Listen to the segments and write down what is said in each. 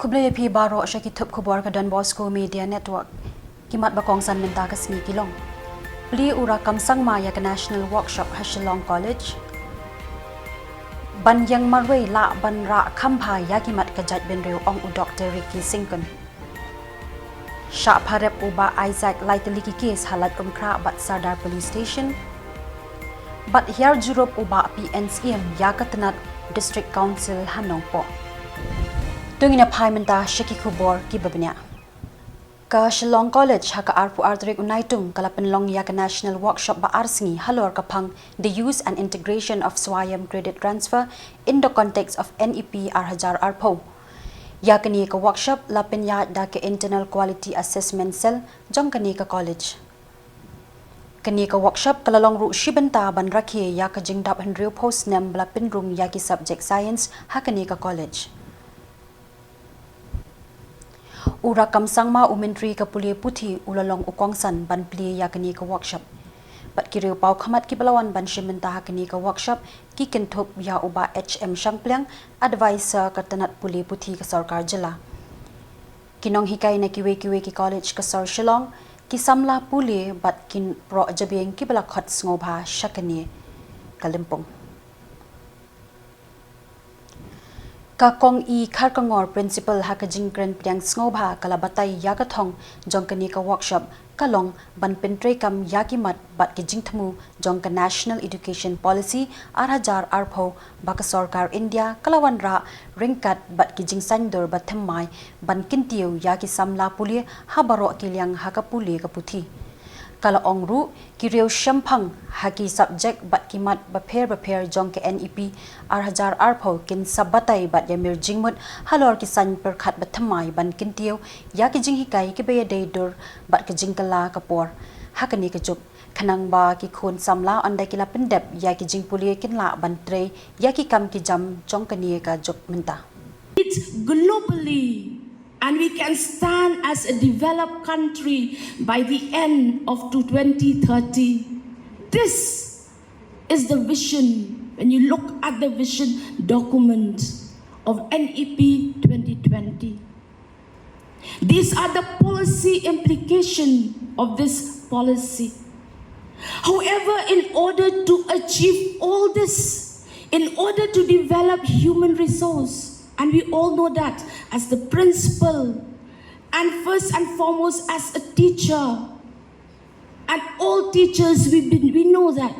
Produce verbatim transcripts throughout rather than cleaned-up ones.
Khublei ïa phi baroh sha ki thup khubor ka Don Bosco Media Network. Ki mat ba kongsan mynta ka sngi ki long: Plie u Rakkam Sangma ïa ka National Workshop ha Shillong College. Ban ïeng marwei lah ban rah kham bha ïa ki mat ka jaitbynriew, ong u Doktor Ricky Syngkon. Shah pharep u Bah Isaac lai tylli ki case ha Laitumkhrah bad Sardar Police Station. Bad hiar jurip u Bah P N Syiem ïa ka tnat District Council ha Nongpoh. To ngin ïa phai mynta sha ki khubor kiba bniah. Ka Shillong College ha ka arphew ar tarik u Naitung ka la pynlong ïa ka National Workshop ba ar sngi halor ka phang The Use and Integration of Swayam Credit Transfer in the Context of N E P ar hajar arphew. Ïa kane ka workshop la pynïaid da ka Internal Quality Assessment Cell jong kane ka college. Kane ka workshop ka la long ruh shi bynta ban rakhe ïa ka jingdap hynriewphew snem ba la pynrung ïa ki subject science ha kane ka college. U Rakkam Sangma, u Myntri ka Pule Puthi, u la long u kongsan ban plie ïa kane ka workshop. Bad ki riewpawkhmat kiba la wan ban shim bynta ha kane ka workshop ki kynthup ïa u Bah H M Shangpliang, Advisor ka tnat pule puthi ka Sorkar Jylla. Ki nonghikai na kiwei kiwei ki college ka sor Shillong, ki samla pule bad ki proh jabieng kiba la khot sngewbha sha kane ka lympung. Ka Kong E Kharkongor, Principal ha ka jingkren pdiang sngewbha, ka la batai ïa ka thong jong kane ka workshop ka long ban pyntreikam ïa ki mat bad ki jingthmu jong ka National Education Policy ar hajar arphew ba ka Sorkar India ka la wanrah ryngkat bad ki jingsaiñdur ba thymmai ban kyntiew ïa ki samla pule ha baroh ki liang ha ka pule ka puthi. Ka la ong ruh, ki riewshemphang ha ki subject bad ki mat bapher bapher jong ka N E P ar hajar arphew kin sa batai bad ïamir jingmut halor ki saiñ pyrkhat ba thymmai ban kyntiew ïa ki jinghikai kiba ïadei dur bad ka jingkylla ka por ha kane ka juk, khnang ba ki khun samla ynda ki la pyndep ïa ki jingpule kin lah ban trei ïa ki kam ki jam jong kane ka juk mynta. It globally, and we can stand as a developed country by the end of to twenty thirty. This is the vision when you look at the vision document of N E P twenty twenty. These are the policy implication of this policy. However, in order to achieve all this, in order to develop human resource, and we all know that as the principal, and first and foremost as a teacher, and all teachers, we, we know that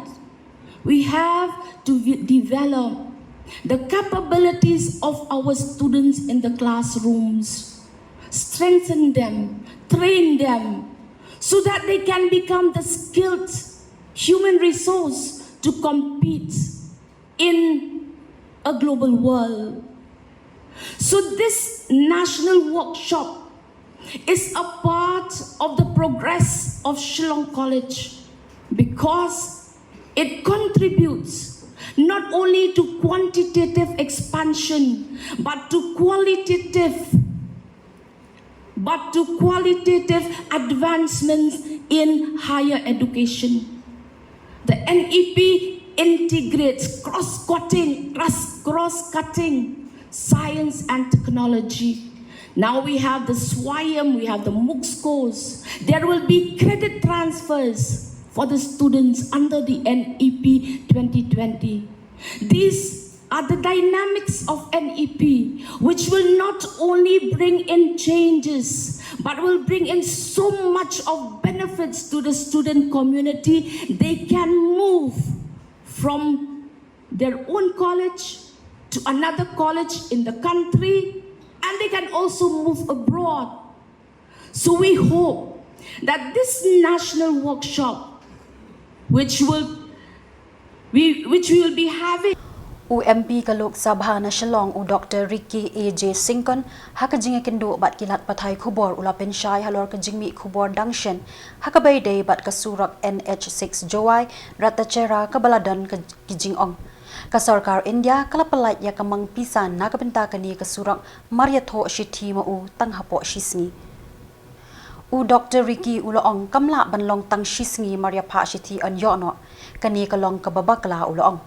we have to develop the capabilities of our students in the classrooms, strengthen them, train them, so that they can become the skilled human resource to compete in a global world. So this national workshop is a part of the progress of Shillong College because it contributes not only to quantitative expansion but to qualitative but to qualitative advancements in higher education. The N E P integrates cross-cutting, cross, cross-cutting science and technology. Now we have the Swayam, we have the MOOCs course. There will be credit transfers for the students under the N E P twenty twenty. These are the dynamics of N E P, which will not only bring in changes, but will bring in so much of benefits to the student community. They can move from their own college to another college in the country, and they can also move abroad. So we hope that this national workshop, which will we, which we will be having. U M P ka Lok Sabha na Shillong, u Doktor Ricky A J Syngkon, ha ka jingïakynduh bad ki lad pathai khubor, u la pynshai halor ka jingmih khubor dang shen ha kaba ïadei bad ka surok N H six Jowai Rattachera kaba la don ki jingong. Ka Sorkar India ka la pyllait ïa ka mang pisa na ka bynta kane ka surok mar ïathoh shithi ma u tang hapoh shisngi. U Doktor Ricky u la ong kam lah ban long tang shi sngi mar ïa phah shithi yn ïoh noh. Kane ka long kaba bakla, u la ong.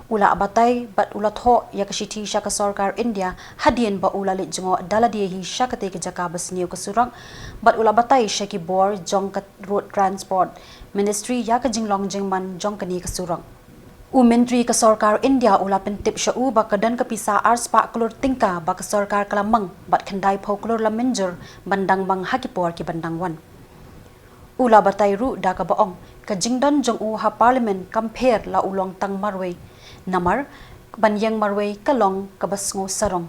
U la batai bad u la thoh ïa ka shithi sha ka sorkar India hadien ba u la leit jngoh da lade hi sha katei ka jaka ba sniew ka surok, bad u la batai sha ki bor jong ka Road Transport Ministry ïa ka jinglong jingman jong kane ka surok. U Myntri ka sorkar India u la pyntip sha u ba ka don ka pisa arspah klur tyngka ba ka sorkar ka la mang bad khyndai phew klur la mynjur ban dang mang ha ki por ki ban dang wan. U la batai ruh da kaba ong ka jingdon jong u ha Parliament kam pher la u long tang marwei, namar ban ïeng marwei ka long kaba sngew sarong.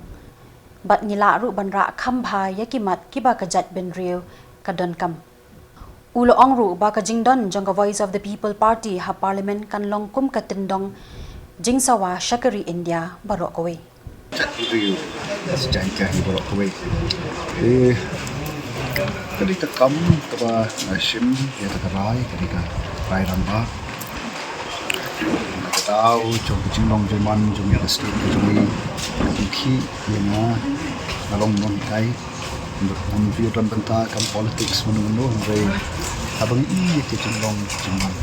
Bad ngi lah ruh ban rah kham bha ïa ki mat kiba ka jaitbynriew ka donkam. U la ong ruh ba ka jingdon jong ka Voice of the People Party ha Parliament kan long kum ka tyndong jingsawa sha ka ri India baroh kawei. Jaiñtia hi baroh kawei. Eh, ka dei ka kam kaba nga shim ïa ka rai, ka dei ka rai rangbah. Ka daw jong ka jinglong jingman jong ka state jong ngi, ka pynkhih ïa nga, nga long nonghikai. Ngam ju don bynta kam politics mano mano, hynrei haba ngi ïohi ïa ka jinglong jingman,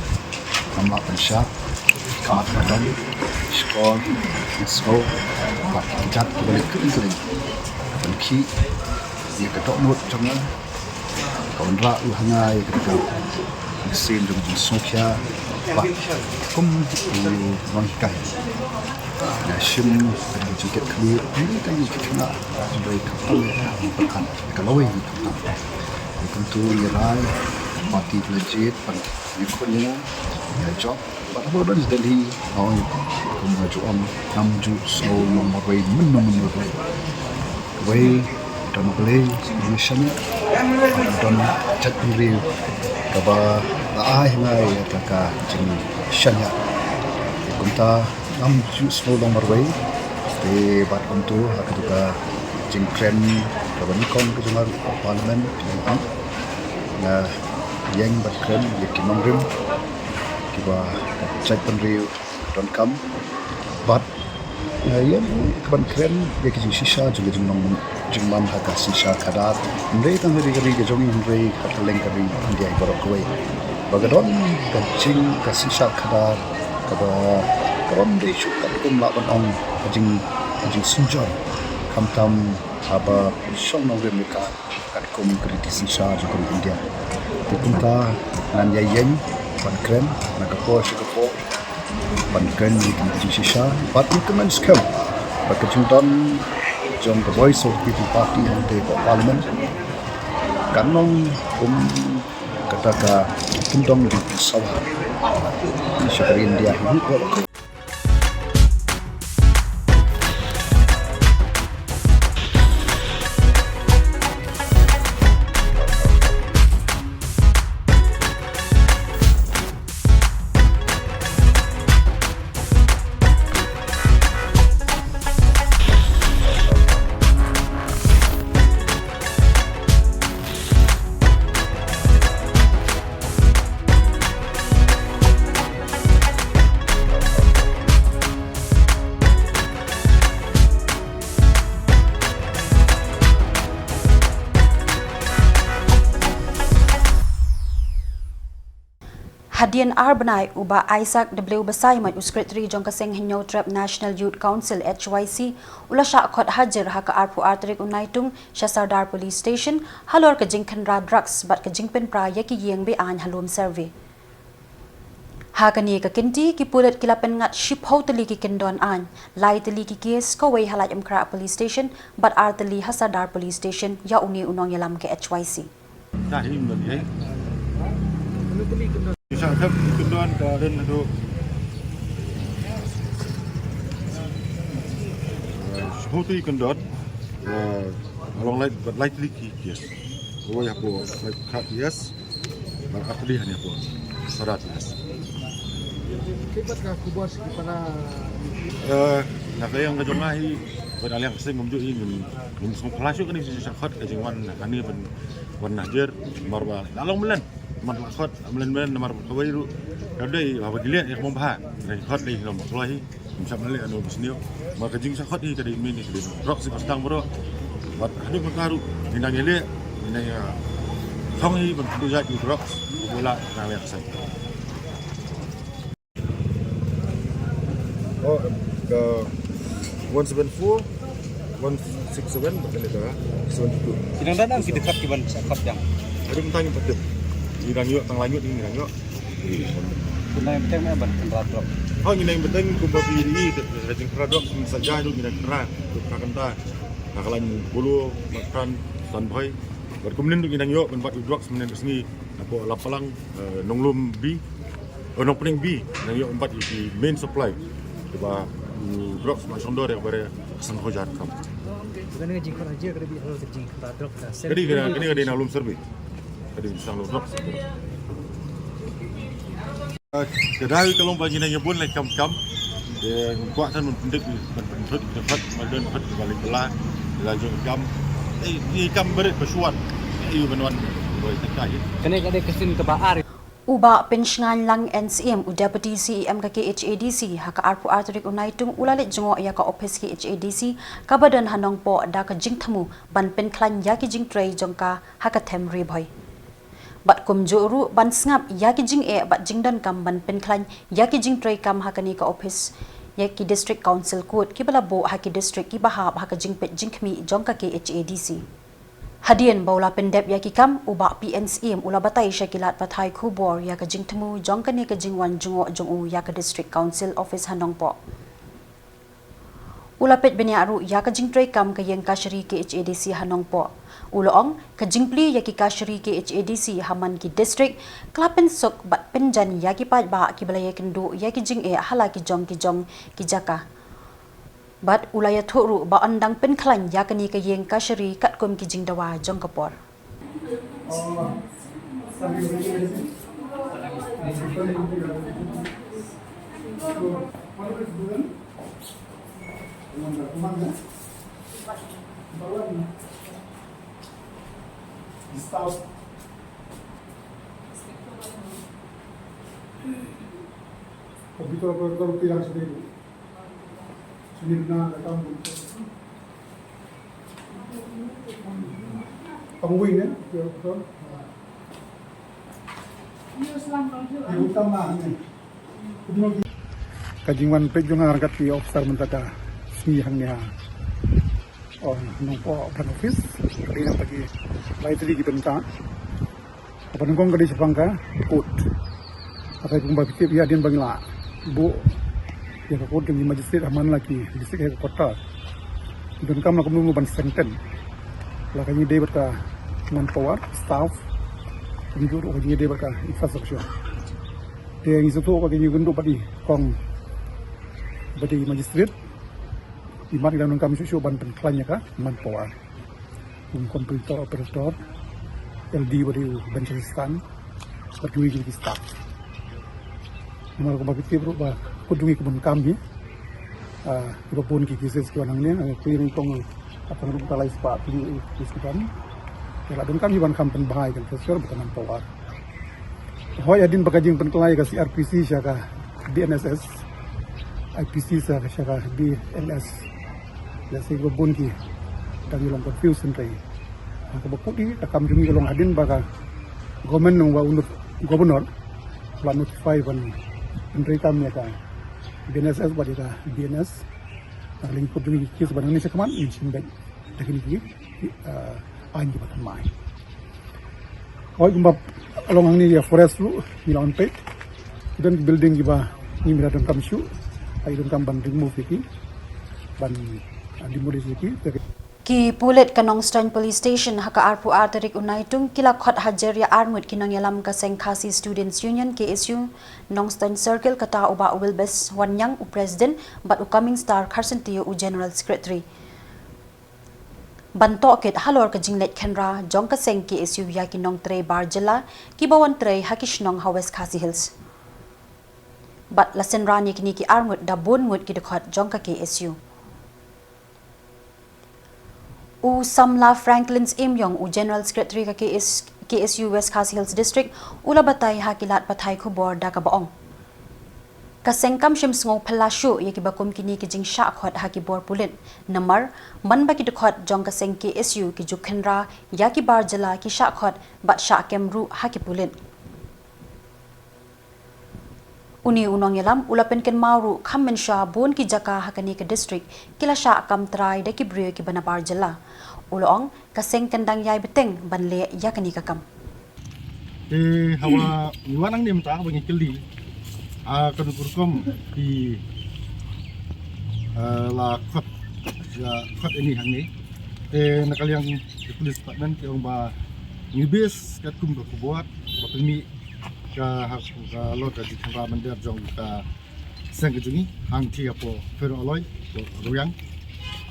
kam lah ban shah, ka mat ka don, shkor, sngewbha, bad ki kjat kiba leh kyrkieh, ban khih ïa ka dohnud jong nga, ka wanrah u ha nga ïa ka, ka mynsiem jong jingsngewkhia, bad kum u nonghikai. Nga shim ka jingkit khlieh, ngi ka ngi ka khynnah, hynrei khamtam ïa ka pyrkhat ka lawei ngi khamtam. Ngi kumtu ngi rai, party ka la jied ban ïakhun ïa nga, ïa jop. Bad haba don sha Delhi, nga ong kum nga ju ong, ngam ju sngew long marwei mynno mynno ruh. Kawei, don U Blei, ngi shaniah. Bad don jaitbynriew kaba la ai ha nga ïa ka, ka jingshaniah. Te kumta ngam ju sngew long marwei. Te bad kumtu ha kato ka jingkren kaba nyngkong ka jong nga ruh ha Parliament, nga ïeng ban kren ïa ki nongrim kiba ka jaitbynriew donkam. Bad nga ïeng ruh ban kren ïa ka jingshisha jong ka jinglong jingman ha ka synshar khadar. Hynrei tang ha ri ka ri ka jong ngi, hynrei ha kylleng ka ri India hi baroh kawei. Ba ka don ka jing, ka synshar khadar kaba, kaba ym dei shuh katkum, lah ban ong, ka jing, ka jingsynshar. Khamtam haba shong nongrim ïa ka katkum ka riti synshar jong ka ri India. Te kumta ngan ïa ïeng ban kren na ka por sha ka por, ban kren ïa ka jingshisha, bad ngi kmen skhem ba ka jingdon jong ka Voice of the People Party hangtei ha Parliament kan long kum kata ka tyndong jingpynsawa sha ka ri India hi baroh. Hadien ar bnai, u Bah Isaac W Basaiawmoit, u Secretary jong ka Seng Hynñiewtrep National Youth Council, H Y C, u la shah khot hajir ha ka arphew ar tarik u Naitung sha Sardar Police Station halor ka jingkhynra drugs bad ka jingpynpra ïa ki ïing be-aiñ ha lum survey. Ha kane ka kynti, ki pulit ki la pynngat shiphew tylli ki kyndon aiñ, lai tylli ki kes, kawei ha Laitumkhrah Police Station bad ar tylli ha Sardar Police Station, ïa une u nongïalam ka H Y C. Ka hi mlien ei. Sa thep kyndon ka ren haduh shiphew tylli kyndon. Long lai, bad lai tylli ki kes. Kawei hapoh Laitumkhrah P S. Bad ar tylli hangne hapoh Sardar P S. Ki bad ka khubor sha ki para. Eh, na ka liang ka jong nga hi, bad na liang ka seng ngam ju hi, ngam, ngam sngewphylla shuh kane ka jingshah khot, ka jingwan kane ban wan hajir, namar ba la long mlien, namar la khot mlien mlien, namar ba kawei ruh ka dei ba, ba ki leh ïa ka bym bha, la khot dei long ba kloi hi. Ngim shym la leh ano ba sniew. Namar ka jingshah khot hi ka dei mine, ka dei drok shi ba sdang baroh. Bad haduh mynta ruh ngi dang ïaleh, ngi dang ïa, Thong hi ban pynduh ïa u drugs, u la na ïa ka seng. Oh, ka one seven four, one six seven, bad kane ka seventy two. Ki dang dang ki dkhot ki ban sa khot jang. Ada bentang yang patut. Ngi dang ïoh, tang lanjut ngi dang ïoh. Bentang yang patut ban kynrad drug. Oh, ngi dang bentang kumba bi ri ka jingkynrad drug, ngi sa jai dulu ngi dang kynrad, kynrad kynta. Ka lain bulu, mat kran, tan bhoi. Bad kumne ngi dang ïoh ban bat u drugs mynne ka sngi. Hapoh Lapalang, eh, Nonglum B, eh, Nongpyning B, nang ïoh ban bat ïa ki main supply. Kiba, mm, drugs ma shongdor ïa kaba re san hajar gram. Kane ka jingkhot hajar ka dei halor ka jingkhot drug ka. Kane ka, kane ka dei na lum survey. Kane ka sang lum drugs. Eh, ka dei ka long ba ngi nang ïa bun lei kam kam. Te kwah tan ban pyndep, ban pynthut, pynthut, ban don pynthut, ban lei pela, la jong kam. Eh, ïa kam beret ba shuan. Ïa ban wan, ba ïa tangka ïa. Kane ka dei ka sien kaba ar. U Bah Pynshngaiñ Lang N C M, u Deputy C E M ka K H A D C, ha ka arphew ar tarik u Naitung u la leit jngoh ïa ka ophis K H A D C kaba don ha Nongpoh da ka jingthmu ban pynkhlaiñ ïa ki jingtrei jong ka ha ka them Ri Bhoi. Bad kumjuh ruh ban sngap ïa ki jingeh bad jingdonkam ban pynkhlaiñ ïa ki jingtrei kam ha kane ka ophis ïa ki District Council Court kiba la buh ha ki district kiba hap ha ka jingpeit jingkhmih jong ka K H A D C. Hadien ba u la pyndep ïa ki kam, u Bah P N Syiem u la batai sha ki lad pathai khubor ïa ka jingthmu jong kane ka jingwan jngoh jong u ïa ka District Council Office ha Nongpoh. U la peit bniah ruh ïa ka jingtrei kam ka ïing kashari K H A D C ha Nongpoh. U la ong, ka jingplie ïa ki kashari K H A D C ha man ki district, ka la pynsuk bad pynjan ïa ki paidbah kiba la ïakynduh ïa ki jingeh ha la ki jong ki jong ki jaka. Bad u la ïathuh ruh ba yn dang pynkhlaiñ ïa kane ka ïing kashari katkum ki jingdawa jong ka por. Computer operator tu yang sendiri. Sini benar datang. Pangwing ya, betul. Yang utama ni. Ka jingwan peit jong nga ryngkat ki officer mynta ka sngi hangne ha, oh, Nongpoh Brand Office. Ka dei nangta ki lai tylli ki bynta. Kaba nyngkong ka dei shaphang ka court. Hynrei kumba phi tip, ïa hadien ba ngi la buh ïa ka court jong ki magistrate ha man la ki district headquarter, ki donkam la kumno ban strengthen la ka jingïadei bad ka manpower, staff, kumjuh ruh ka jingïadei bad ka infrastructure. Te ngi sngewthuh ba ka jingïakynduh bad i kong bad i magistrate, i mat ngi dang donkam shuh shuh ban pynkhlaiñ ïa ka manpower. Kum computer operator, L D bad u bench assistant, bad kiwei kiwei ki staff. Namar kumba phi tip ruh ba kut jong ngi ki bun kam hi, ah, kiba bun ki cases kiba nangne, ah, ki ring tong, ah, pynrung ta lai spah tylli ki case kiba, ki la donkam hi ban kham pynbha ïa ka infrastructure bad ka manpower. Hooid, hadien ba ka jingpynkylla ïa ka C R P C sha ka B N S S, I P C sha ka, sha ka B N S. Lehse kiba bun ki dang ïa long confused hynrei, ha kaba kut hi, ka kam jong ngi ka long hadien ba ka government nong ba u not-, governor la notify ban pyntrei kam ïa ka B N S S bad ïa ka B N S. Ngi kut jong ngi ki case ba nangne shakhmat ngin shim beit da kine ki, eh, aiñ kiba thymmai. Hooid, kumba long hangne ïa forest ruh ngi la wan peit. Ki don ki building kiba ngim da donkam shuh, ngi donkam ban remove ïa ki, ban, ah, demolish ïa ki. Ki pulit ka Nongstoiñ Police Station ha ka arphew ar tarik u Naitung ki la khot hajar ïa arngut ki nongïalam ka seng Khasi Students Union, K S U, Nongstoiñ Circle, kata u Bah Wilbes Wanniang u President bad u Coming Star Kharsyntiew u General Secretary, ban tohkit halor ka jingleit khynra jong ka seng K S U ïa ki nongtrei bar jylla kiba wan trei ha ki shnong ha West Khasi Hills. Bad la synran ïa kine ki arngut da bun ngut ki dkhot jong ka K S U. U samla Franklin Syiem Ïong, u General Secretary ka K S, K S U West Khasi Hills District, u la batai ha ki lad pathai khubor da kaba ong, Ka seng kam shym sngew phylla shuh ïa kiba kum kine ki jingshah khot ha ki bor pulit. Namar man ba ki dkhot jong ka seng K S U ki ju khynra ïa ki bar jylla ki shah khot bad shah kem ruh ha ki pulit. Une u nongïalam u la pynkynmaw ruh kham mynshuwa bun ki jaka ha kane ka district ki la shah kam trai da ki briew kiba nabar jylla. U la ong ka seng kan dang ïai bteng ban leh ïa kane ka kam. Te haba ngi wan hangne mynta ba ngi kylli, ah, kano ka rukom ki, ah, la khot, la khot ïa ngi hangne. Te na ka liang ki police department ki ong ba ngi base katkum ka khubor ba pynmih ka, ha, ka long ka jingkhynra mynder jong ka seng ka jong ngi hangtei hapoh Pheroo Aloi, hapoh Rwiang.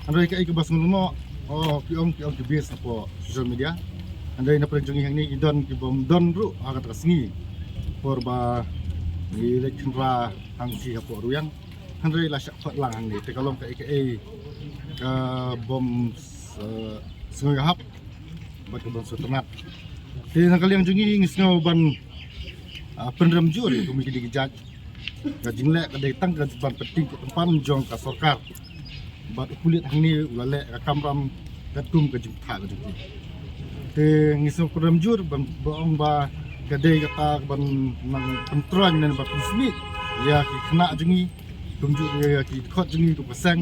Hynrei kaei kaba sngewlyngngoh, oh, ki ong, ki ong ki base hapoh social media. Hynrei na pdeng jong ngi hangne ki don kibym don ruh ha kata ka sngi por ba ngi leit khynra hangtei hapoh Rwiang. Hynrei la shah khot lang hangne, te ka long kaei kaei kabym, eh, sngewhap bad kabym sngewtynnat. Te na ka liang jong ngi ngi sngew ban, ah, pynrem jur ïa kine ki jait. Ka jingleh ka dei tang ka ban pynting ka pynpan jong ka sorkar. Bad u pulit hangne u la leh ka kamram katkum ka jingpynthah ka jong ki. Te ngi sngew pynrem jur ban, ba ong ba ka dei kata ban nang pyntroiñ ne ban pynsmit ïa ki khynnah jong ngi, kumjuh ïa ki dkhot jong ngi kum ka seng,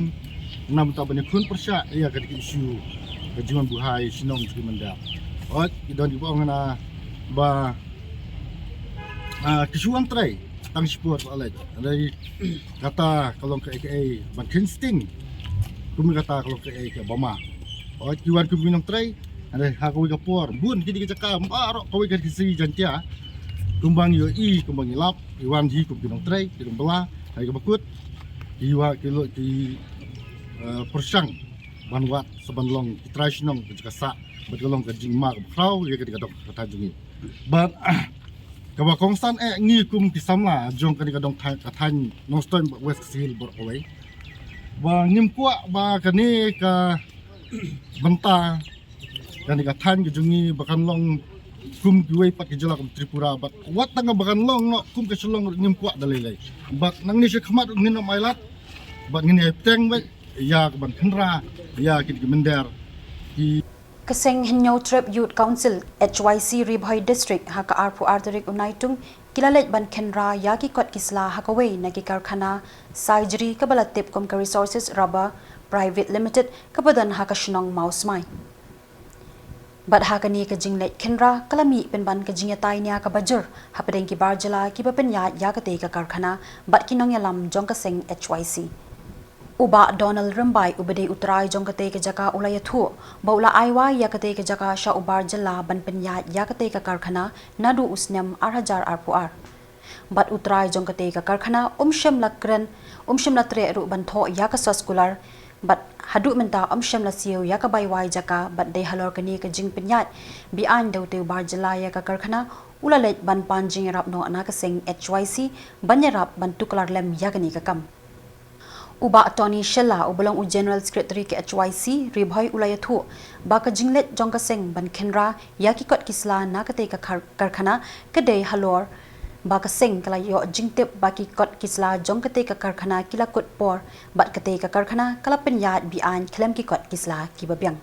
namar ban ïakhun pyrshah ïa ka dei ka issue ka jingwan buhai shnong jong ki mynder. Oi, ki don kiba ong hana ba, ah, ki shu wan trei tang shipor ba leit. Hynrei kata ka long kaei kaei ban kheiñ sting. Kum kata ka long kaei kaba ma. Oi, ki wan kum ki nongtrei. Hynrei ha kawei ka por bun kine ki jaka baroh kawei ka Khasi Jaiñtia, kumba ngi ïohi, kumba ngi lap, ki wan hi kum ki nongtrei, ki nongbylla, ha kaba kut ki wan ki lo ki, eh, pyrshang ban wad sa ban long ki trai shnong ka jaka sah bad ka long ka jingma kaba khraw ïa ka dei ka dong ka thaiñ jong ngi. Bad kaba kongsan eh ngi kum ki samla jong ka dei ka dong thaiñ, ka thaiñ Nongstoiñ bad West Khasi Hills baroh kawei, ba ngim kwah ba kane ka bynta kane ka thaiñ ka jong ngi ba kan long kum kiwei pat ki jylla kum Tripura, bad wat tang ba kan long noh kum ka Shillong ruh ngim kwah da lei lei. Bad nangne sha khmat ruh ngin ym ailad bad ngin ïai bteng beit ïa ka ban khynra ïa kine ki mynder. Ki Ka seng Hynñiewtrep Youth Council, H Y C, Ri Bhoi District ha ka arphew ar tarik u Naitung ki la leit ban khynra ïa ki kot ki sla ha kawei na ki karkhana Saijri kaba la tip kum ka Resources Rubber Private Limited kaba don ha ka shnong Mawsmai. Bad ha kane ka jingleit khynra ka la mih pynban ka jingïatai nia kaba jur hapdeng ki bar jylla kiba pynïaid ïa katei ka karkhana bad ki nongïalam jong ka seng H Y C. U Bah Donald Rymbai uba dei u trai jong katei ka jaka u la ïathuh ba u la ai wai ïa katei ka jaka sha u bar jylla ban pynïaid ïa katei ka karkhana naduh u snem ar hajar arphew ar. Bad u trai jong katei ka karkhana um shym la kren, um shym la treh ruh ban thoh ïa ka soskular. Bad haduh mynta um shym la siew ïa ka bai wai jaka, bad dei halor kane ka jingpynïaid be-aiñ da utei u bar jylla ïa ka karkhana u la leit ban pan jingïarap noh na ka seng H Y C ban ïarap ban tuklar lem ïa kane ka kam. U Bah Tony Shylla uba long u General Secretary ka H Y C Ri Bhoi u la ïathuh ba ka jingleit jong ka seng ban khynra ïa ki kot ki sla na katei ka kar-, karkhana ka dei halor ba ka seng ka la ïoh jingtip ba ki kot ki sla jong katei ka karkhana ki la kut por, bad katei ka karkhana ka la pynïaid be-aiñ khlem ki kot ki sla kiba biang.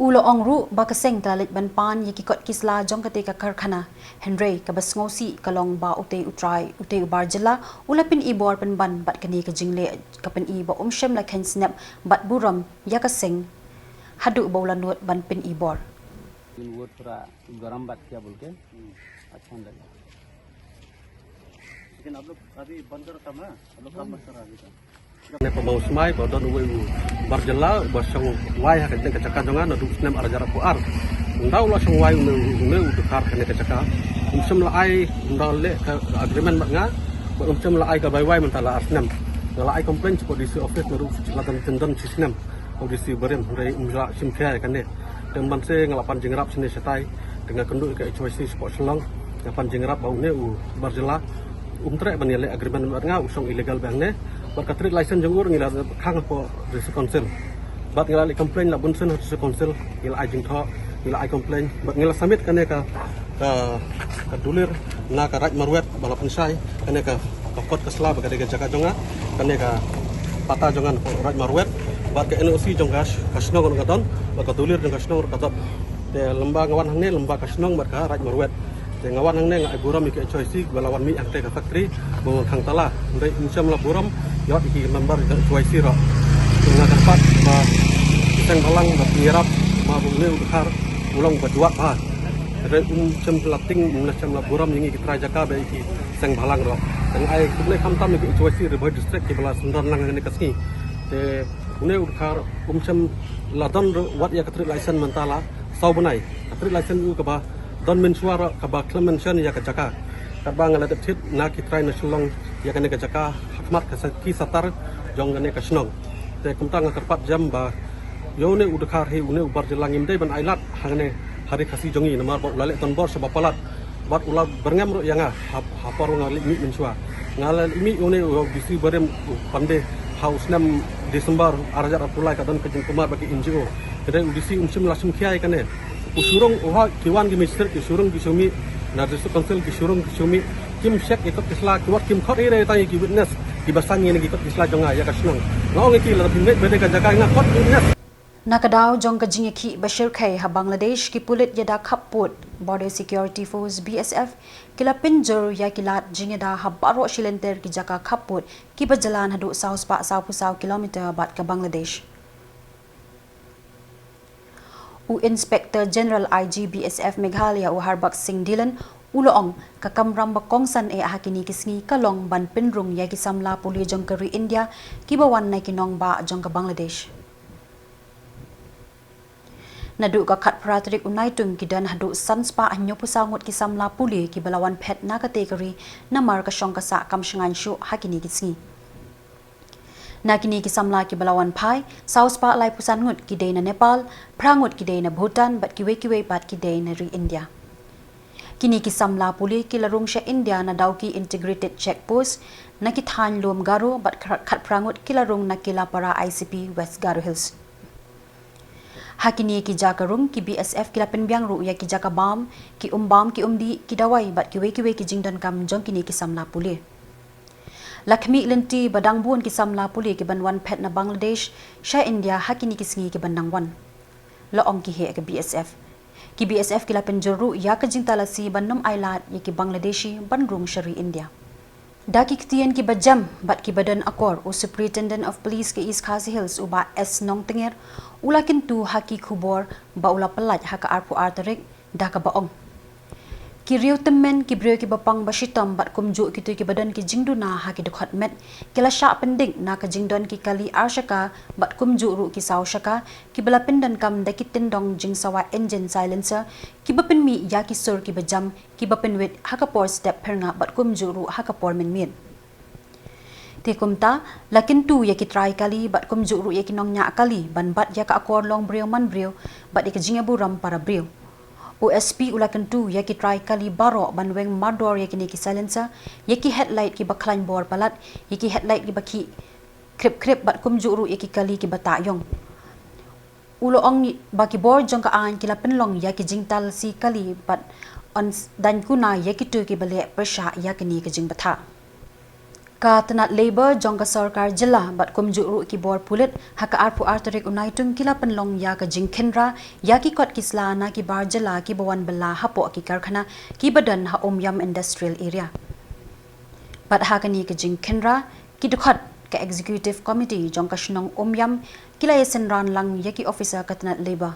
U la ong ruh ba ka seng ka la leit ban pan ïa ki kot ki sla jong katei ka karkhana. Hynrei kaba sngewsih ka long ba utei u trai, utei u bar jylla u la pyni bor pynban, bad kane ka jingleh ka pyni ba um shym la kheiñ snep bad burom ïa ka seng haduh ba u la nud ban pyni bor. लेकिन वो थोड़ा गर्म बात किया बोल के अच्छा नहीं लगा। लेकिन आप लोग अभी बंद करो काम, हाँ? आप लोग काम मत करो अभी तक। Kane ka Mawsmai ba don uwei u bar jylla uba shong wai ha kane ka jaka jong nga naduh u snem ar hajar arphew ar. Ynda u la shong wai une, une u dkhar kane ka jaka, um shym la ai, ynda leh ka agreement bad nga, bad um shym la ai ka bai wai mynta la ar snem. Nga la ai complaint sha ka D C office naduh u jylla don, don shi snem. Ka D C barim, hynrei um la shim khia ïa kane. Te mynta nga la pan jingïarap shane shatai, te nga kynduh ïa ka H Y C shapoh Shillong, nga pan jingïarap ba une u bar jylla um treh ban ïaleh agreement bad nga, u shong illegal bad hangne. Bad ka trade license jong u ruh ngi la khang hapoh District Council. Bad ngi la leh complaint la bun sien ha District Council, ngi la ai jingthoh, Ngi la ai complain bad ngi la submit kane ka, ka, ka dulir na ka Raid Marwet ba la pynshai kane ka, ka kot ka sla ba ka dei ka jaka jong nga, kane ka pata jong nga Raid Marwet, bad ka N O C jong ka, ka shnong ruh ka don, bad ka dulir jong ka shnong ruh ka don. Te lymba nga wan hangne, lymba ka shnong bad ka Raid Marwet. Te nga wan hangne nga ai burom ïa ki H Y C ba la wan mih hangtei ka factory, ba wan khang tala. Hynrei ym shym la burom ïa ki member jong H Y C ruh. Te nga kyrpad ba ki seng bhalang ba ki ïarap, ba une u dkhar u long ba juat bha. Hynrei ym shym la tieng, ym shym la burom ïa ngi ki trai jaka bad ïa ki seng bhalang ruh. Te nga ai khublei khamtam ïa ki H Y C Ri Bhoi District kiba la synran lang ha kane ka sngi. Te une u dkhar um shym la don ruh wat ïa ka trade license mynta la saw bnai. Ka trade license u kaba don mynshuwa ruh kaba khlem mention ïa ka jaka. Katba nga la dep thied na ki trai na Shillong ïa kane ka jaka ha khmat ka sa-, ki satar jong kane ka shnong. Te kumta nga kyrpad jam ba ïa une u dkhar hi, une u bar jylla ngim dei ban ai lad hangne ha Ri Khasi jong ngi namar ba u la leh donbor sha ba palat. Bad u la byrngem ruh ïa nga ha, ha por nga leit mih mynshuwa. Nga la leit mih ïa une u D C barim u Pandey ha u snem December ar hajar arphew lai, ka don ka jingkhlem bad ki N G O. Hynrei u D C um shym la shim khia ïa kane. U shu rung, u ha ki wan ki magistrate ki shu rung ki shu mih, na District Council ki shu rung ki shu mih. Kim check ïa kot ki sla, ki wat kim khot ïa tang ïa ki witness kiba sangeh na ki kot ki sla jong nga ïa ka shnong. Nga ong ïa ki, lada phi mih beit ka jaka nga khot witness. Na ka daw jong ka jingïakhih ba shyrkhei ha Bangladesh, ki pulit ïada khappud Border Security Force, B S F, ki la pynjur ïa ki lad jingïada ha baroh shi lynter ki jaka khappud kiba jlan haduh saw spah saw phew saw kilometer bad ka Bangladesh. U Inspector General, I G, B S F Meghalaya, u Harbaksh Singh Dhillon, u la ong ka kamram ba kongsan eh ha kine ki sngi ka long ban pynrung ïa ki samla pule jong ka ri India kiba wan na ki nongbah jong ka Bangladesh. Naduh ka khatphra tarik u Naitung ki don haduh san spah hynñiew phew saw ngut ki samla pule kiba la wan phet na katei ka ri namar ka shong ka sah kam shngaiñ shuh ha kine ki sngi. Na kine ki samla kiba la wan phai, saw spah lai phew san ngut ki dei na Nepal, phra ngut ki dei na Bhutan bad kiwei kiwei pat ki dei na ri India. Kine ki samla pule ki la rung sha India na Dawki Integrated Check Post na ki thaiñ lum Garo bad khat-, khatphra ngut ki la rung na Kilapara I C P, West Garo Hills. Ha kine ki jaka rung ki B S F ki la pynbiang ruh ïa ki jaka bam, ki um bam, ki um dih, ki dawai bad kiwei kiwei ki jingdonkam jong kine ki samla pule. La khmih lynti ba dang bun ki samla pule kiban wan phet na Bangladesh sha India ha kine ki sngi kiban dang wan, la ong ki heh ka B S F. Ki B S F ki la pynjur ruh ïa ka jingtalasi ban ym ai lad ïa ki Bangladeshi ban rung sha ri India. Da ki ktien kiba jem bad kiba don akor, u Superintendent of Police ka East Khasi Hills, u Bah S Nongtnger, u la kyntu ha ki khubor ba u la pyllait ha ka arphew ar tarik, da kaba ong: Ki riew tymmen, ki briew kiba pang ba shitom bad kumjuh kito kiba don ki jingduna ha ki dkhot met, ki la shah pyndik na ka jingdon ki kali ar shaka bad kumjuh ruh ki saw shaka, kiba la pyndonkam da ki tyndong jingsawa engine silencer, kiba pynmih ïa ki sur kiba jam, kiba pynwit ha ka por step phyrngap bad kumjuh ruh ha ka por mynmiet. Te kumta, la kyntu ïa ki trai kali bad kumjuh ruh ïa ki nongñiah kali ban bat ïa ka akor long briew man briew bad ïa ka jingïaburom para briew. U S P u la kyntu ïa ki trai kali baroh ban weng mardor ïa kine ki silencer, ïa ki headlight kiba khlaiñ bor palat, ïa ki headlight kiba khih khrip khrip bad kumjuh ruh ïa ki kali kiba tah ïong. U la ong ba ki bor jong ka aiñ ki la pynlong ïa ki jingtalasi kali bad yn daiñ kuna ïa kito kiba leh pyrshah ïa kane ka jingbthah. Ka tnat Labour jong ka sorkar jylla bad kumjuh ruh ki bor pulit ha ka arphew ar tarik u Naitung ki la pynlong ïa ka jingkhynra ïa ki kot ki sla na ki bar jylla kiba wan bylla hapoh ki karkhana kiba don ha Umiam Industrial Area. Bad ha kane ka jingkhynra, ki dkhot ka Executive Committee jong ka shnong Umiam ki la ïasynran lang ïa ki officer ka tnat Labour.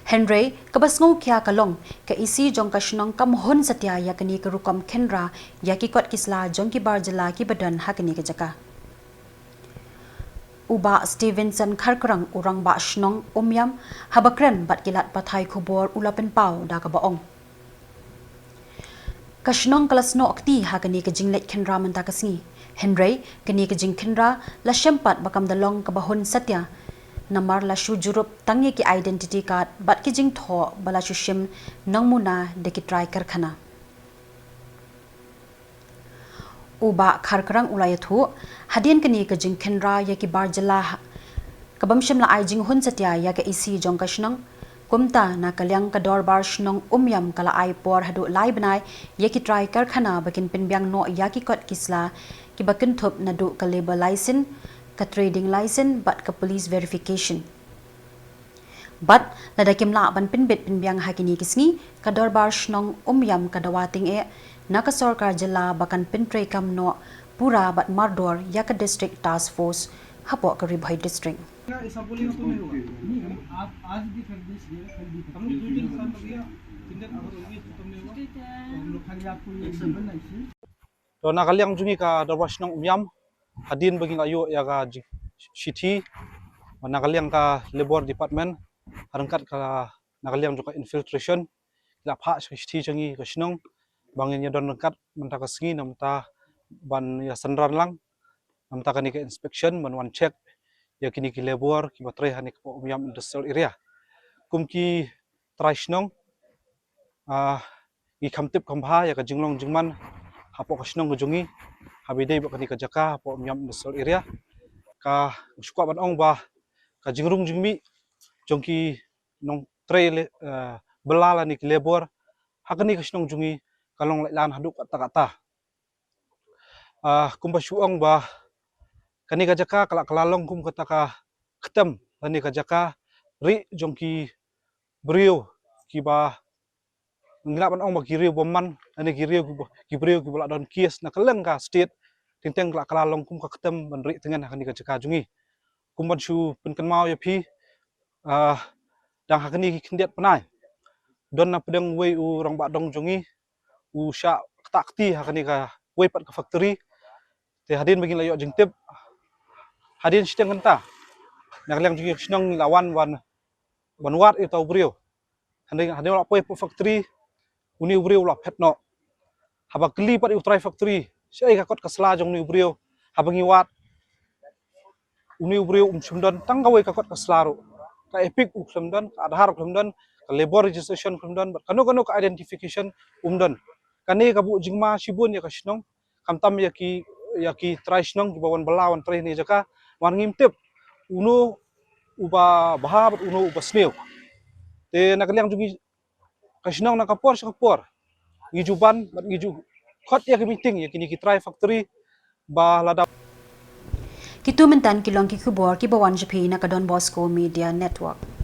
Hynrei kaba sngewkhia ka long, ka E C jong ka shnong kam hun satia ïa kane ka rukom khynra ïa ki kot ki sla jong ki bar jylla kiba don ha kane ka jaka. U Bah Stevenson Kharkrang, u rangbah shnong Umiam, haba kren bad ki lad pathai khubor u la pynpaw da kaba ong: Ka shnong ka la snoh kti ha kane ka jingleit khynra mynta ka sngi. Hynrei kane ka jingkhynra la shem pat ba kam da long kaba hun satia, namar la shu jurip tang ïa ki identity card bad ki jingthoh ba la shu shim nongmuna da ki trai karkhana. U Bah Kharkrang u la ïathuh, hadien kane ka jingkhynra ïa ki bar jylla ha-, Ka bym shym la ai jinghun satia ïa ka EC jong ka shnong. Kumta na ka liang ka Dorbar Shnong Umiam ka la ai por haduh lai bnai ïa ki trai karkhana ba kin pynbiang noh ïa ki kot ki sla kiba kynthup naduh ka labour license, ka trading license bad ka police verification. Bad lada kim lah ban pynbit pynbiang ha kine ki sngi, ka Dorbar Shnong Umiam ka dawa tyngeh na ka sorkar jylla ba kan pyntreikam noh pura bad mardor ïa ka District Task Force hapoh ka Ri Bhoi District. To na ka liang jong ngi ka Dorbar Shnong Umiam, hadien ba ngi la ïoh ïa ka ji-, shithi na ka liang ka Labour Department, ha ryngkat ka na ka liang jong ka infiltration, ki la phah shithi jong ngi ka shnong ba ngin ïa don ryngkat mynta ka sngi namar ban ïa synran lang namar kane ka inspection ban wan check ïa kine ki labour kiba trei ha kane ka Umiam Industrial Area. Kum ki trai shnong, ah, ngi kham tip kham bha ïa ka jinglong jingman hapoh ka shnong ka jong ngi haba ïadei bad kane ka jaka hapoh Umiam Industrial Area. Ka shu kwah ban ong ba ka jingrung jingmih jong ki nongtrei le, eh, bylla lane ki labour ha kane ka shnong jong ngi ka long lait lan haduh katta katta. Ah, kumba shu ong ba kane ka jaka ka la, ka la long kum kata ka ktem lane ka jaka rieh jong ki briew kiba ngi lah ban ong ba ki riew bymman lane ki riew kiba, ki briew kiba la don case na kylleng ka state. Teng teng ka la, ka la long kum ka ktem ban rieh tngen ha kane ka jaka jong ngi. Kum ban shu pynkynmaw ïa phi, ah, dang ha kine ki khyndiat bnai don na pdeng uwei u rangbah dong jong ngi u shah ktah kti ha kane kawei pat ka factory. Te hadien ba ngi la ïoh jingtip, hadien shiteng kynta na ka liang jong ngi ka shnong ngi la wan ban, ban wad ïa uta u briew. Hadien, hadien u la poi hapoh factory, une u briew u la phet noh. Haba kylli pat ïa u trai factory shaei ka kot ka sla jong une u briew, haba ngi wad, une u briew um shym don tang kawei ka kot ka sla ruh. Ka EPIC u khlem don, ka Aadhaar u khlem don, ka labour registration u khlem don, bad kano kano ka identification um don. Kane ka buh jingma shibun ïa ka shnong, khamtam ïa ki, ïa ki trai shnong kiba wan bylla wan trei ha kane ka jaka, namar ngim tip uno uba bha bad uno uba sniew. Te na ka liang jong ngi ka shnong na ka por sha ka por ngi ju ban bad ngi ju khot ïa ka meeting ïa kine ki trai factory ba lada. Kitu mynta ki long ki khubor kiba wan sha phi na ka Don Bosco Media Network.